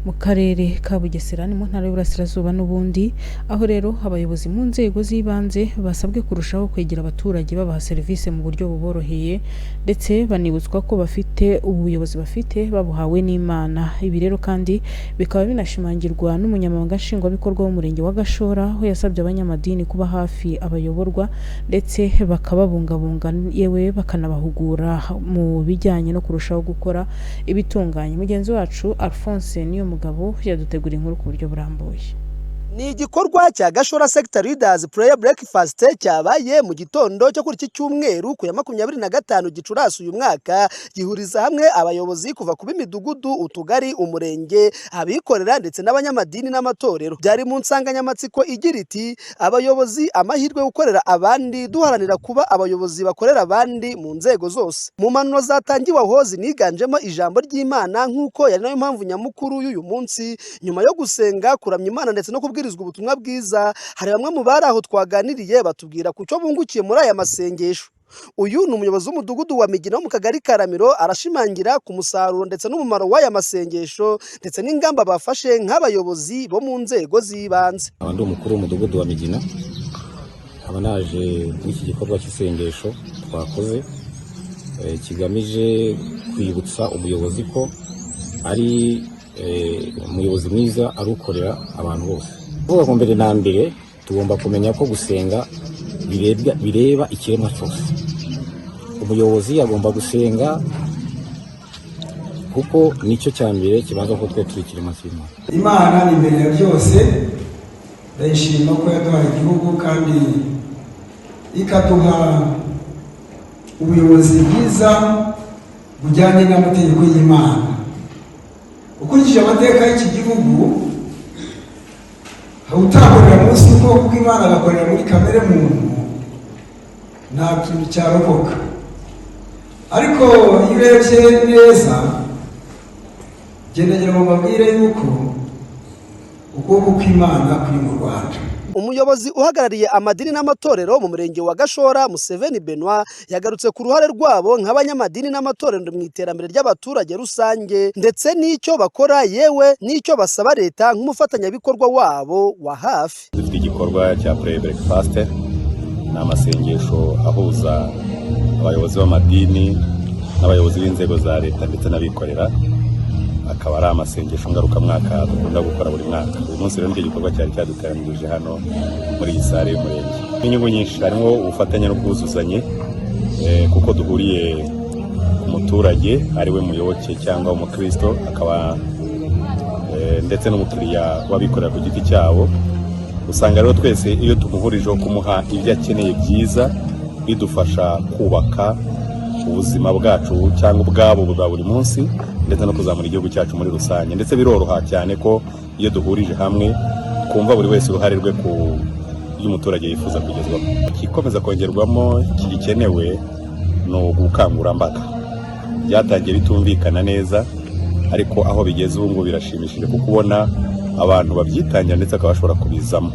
Mu karere ka Bugesera, ni mu ntara y'Uburasirazuba n'ubundi, aho rero abayobozi mu nzego z'ibanze basabwe kurushaho kwegera abaturage, babaha serivisi mu buryo buboroheye, ndetse banibutswa ko bafite ubuyobozi bafite babuhawe n'Imana. Ibi rero kandi bikaba binashimangirwa n'umunyamabanga nshingwabikorwa w'umurenge wa Gashora, aho yasabye abanyamadini kuba hafi abayoborwa ndetse bakababungabunga, yewe bakanabahugura mu bijyanye no kurushaho gukora ibitunganye. Mugenzi wacu Alphonse Niyomugabo yadutegura inkuru ku buryo burambuye. Ni igikorwa cya Gashora Sector Leaders Prayer Breakfast cyabaye mu gitondo cyo kuri iki cyumweru ku ya 25 Gicurasi uyu mwaka, gihuriza hamwe abayobozi kuva ku b'imidugudu, utugari, umurenge, abikorera ndetse n'abanyamadini n'amatorero. Byari mu nsanganyamatsiko igira iti: "Abayobozi, amahirwe yo gukorera abandi, duharanira kuba abayobozi bakorera abandi mu nzego zose." Mu mpanuro zatangiwe aho ziniganjemo ijambo ry'Imana, nk'uko yari nayo mpamvu nyamukuru y'uyu munsi. Nyuma yo gusenga, kuramya Imana ndetse no kubwirizwa ubutumwa bwiza, hari bamwe mu bari aho twaganiriye batubwira ku cyo bungukiye muri aya masengesho. Uyu ni umuyobozi w'umudugudu wa Migina wo mu kagari Karamiro, arashimangira ku musaruro ndetse n'umumaro w'aya masengesho ndetse n'ingamba bafashe nk'abayobozi bo mu nzego z'ibanze. Nkaba ndi umukuru w'umudugudu wa Migina, nkaba naje muri iki gikorwa cy'isengesho twakoze kigamije kwibutsa umuyobozi ko ari umuyobozi mwiza ari ukorera abantu bose. Kuvuga ngo mbere na mbere tugomba kumenya ko gusenga bireba ikiremwa cyose. Umuyobozi agomba gusenga kuko nicyo cya mbere kibanza, ko twe turi ikiremwa cy'Imana. Imana ni imbere ya byose. Ndayishima ko yaduhaye igihugu kandi ikaduha ubuyobozi bwiza bujyanye n'amategeko y'Imana. Ukurikije amateka y'iki gihugu, utakorera munsi y'ukuboko kw'Imana agakorera muri kamere muntu, nta kintu cyarokoka. Ariko iyo urebye neza, ngendagira ngo mbabwire yuko ukuboko kw'Imana kuri mu Rwanda. Umuyobozi uhagarariye amadini n'amatorero mu murenge wa Gashora, Museveni Benoit, yagarutse ku ruhare rwabo nk'abanyamadini n'amatorero mu iterambere ry'abaturage rusange, ndetse n'icyo bakora, yewe n'icyo basaba leta nk'umufatanyabikorwa wabo wa hafi. Dufite igikorwa cya prayer breakfast, ni amasengesho ahuza abayobozi b'amadini n'abayobozi b'inzego za leta ndetse n'abikorera, akaba ari amasengesho ngarukamwaka dukunda gukora buri mwaka. Uyu munsi rero nicyo gikorwa cyari cyaduteranirije hano muri iyi sare y'umurenge. Inyungu nyinshi harimo ubufatanye n'ubwuzuzanye, kuko duhuriye ku muturage, ari we muyoboke cyangwa umukristo, akaba ndetse n'umukiriya w'abikorera ku giti cyabo. Usanga rero twese iyo tumuhurijeho kumuha ibyo akeneye byiza, bidufasha kubaka ubuzima bwacu cyangwa ubwabo bwa buri munsi, ndetse no kuzamura igihugu cyacu muri rusange. Ndetse biroroha cyane ko iyo duhurije hamwe twumva buri wese uruhare rwe ku byo umuturage yifuza kugezwaho. Igikomeza kongerwamo gikenewe ni ubukangurambaga. Byatangiye bitumvikana neza, ariko aho bigeze ubu ngubu birashimishije, kuko ubona abantu babyitangira ndetse bakaba bashobora kubizamo.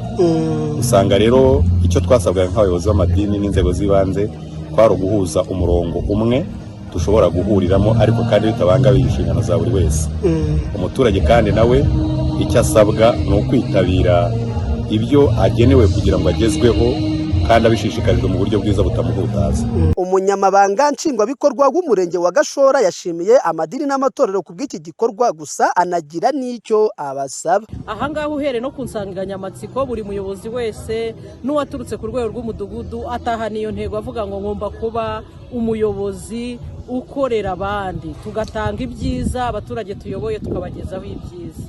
Usanga rero icyo twasabwaga nk'abayobozi b'amadini n'inzego z'ibanze kwari uguhuza umurongo umwe dushobora guhuriramo, ariko kandi bitabangamiye inshingano za buri wese. Umuturage kandi nawe icyo asabwa ni ukwitabira ibyo agenewe kugira ngo agezweho, kandi abishishikarijwe mu buryo bwiza butamuhutaza. Umunyamabanga nshingwabikorwa w'umurenge wa Gashora yashimiye amadini n'amatorero ku bw'iki gikorwa, gusa anagira n'icyo abasaba. Ahangaha uhereye no ku nsanganyamatsiko, buri muyobozi wese n'uwaturutse ku rwego rw'umudugudu atahana iyo ntego, avuga ngo ngomba kuba umuyobozi ukorera abandi, tugatanga ibyiza, abaturage tuyoboye tukabagezaho ibyiza.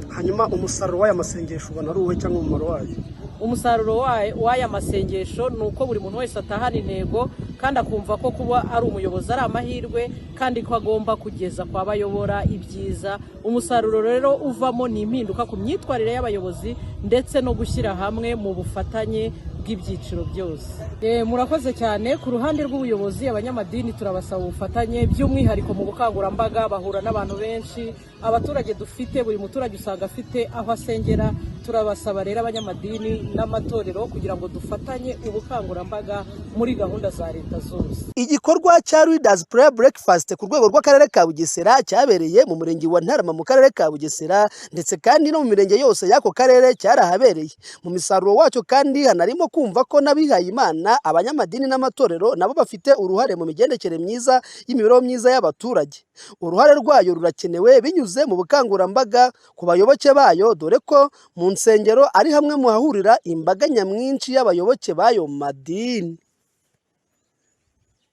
Hanyuma umusaruro w'aya masengesho ubona ari uwuhe, cyangwa umumaro wayo? Umusaruro w'aya masengesho ni uko buri muntu wese atahana intego kandi akumva ko kuba ari umuyobozi ari amahirwe, kandi ko agomba kugeza kwa bayobora ibyiza. Umusaruro rero uvamo ni impinduka ku myitwarire y'abayobozi ndetse no gushyira hamwe mu bufatanye bw'ibyiciro byose. Murakoze cyane. Ku ruhande rw'ubuyobozi, abanyamadini turabasaba ubufatanye, by'umwihariko mu bukangurambaga. Bahura n'abantu benshi. Abaturage dufite, buri muturage usanga afite aho asengera. Turabasaba rero abanyamadini n'amatorero kugira ngo dufatanye ubukangurambaga muri gahunda za leta zose. Igikorwa cya Leaders Prayer Breakfast ku rwego rw'akarere ka Bugesera cyabereye mu murenge wa Ntarama mu karere ka Bugesera, ndetse kandi no mu mirenge yose y'ako karere cyarahabereye. Mu misaruro wacyo kandi hanarimo kumva ko n'abihaye Imana, abanyamadini n'amatorero nabo bafite uruhare mu migendekere myiza y'imibereho myiza y'abaturage. Uruhare rwayo rurakenewe binyuze mu bukangurambaga ku bayoboke bayo, dore ko mu nsengero ari hamwe mu hahurira imbaga nyamwinshi y'abayoboke b'ayo madini.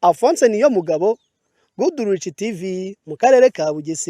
Alphonse Niyomugabo, Goodrich TV mu karere ka Bugesera.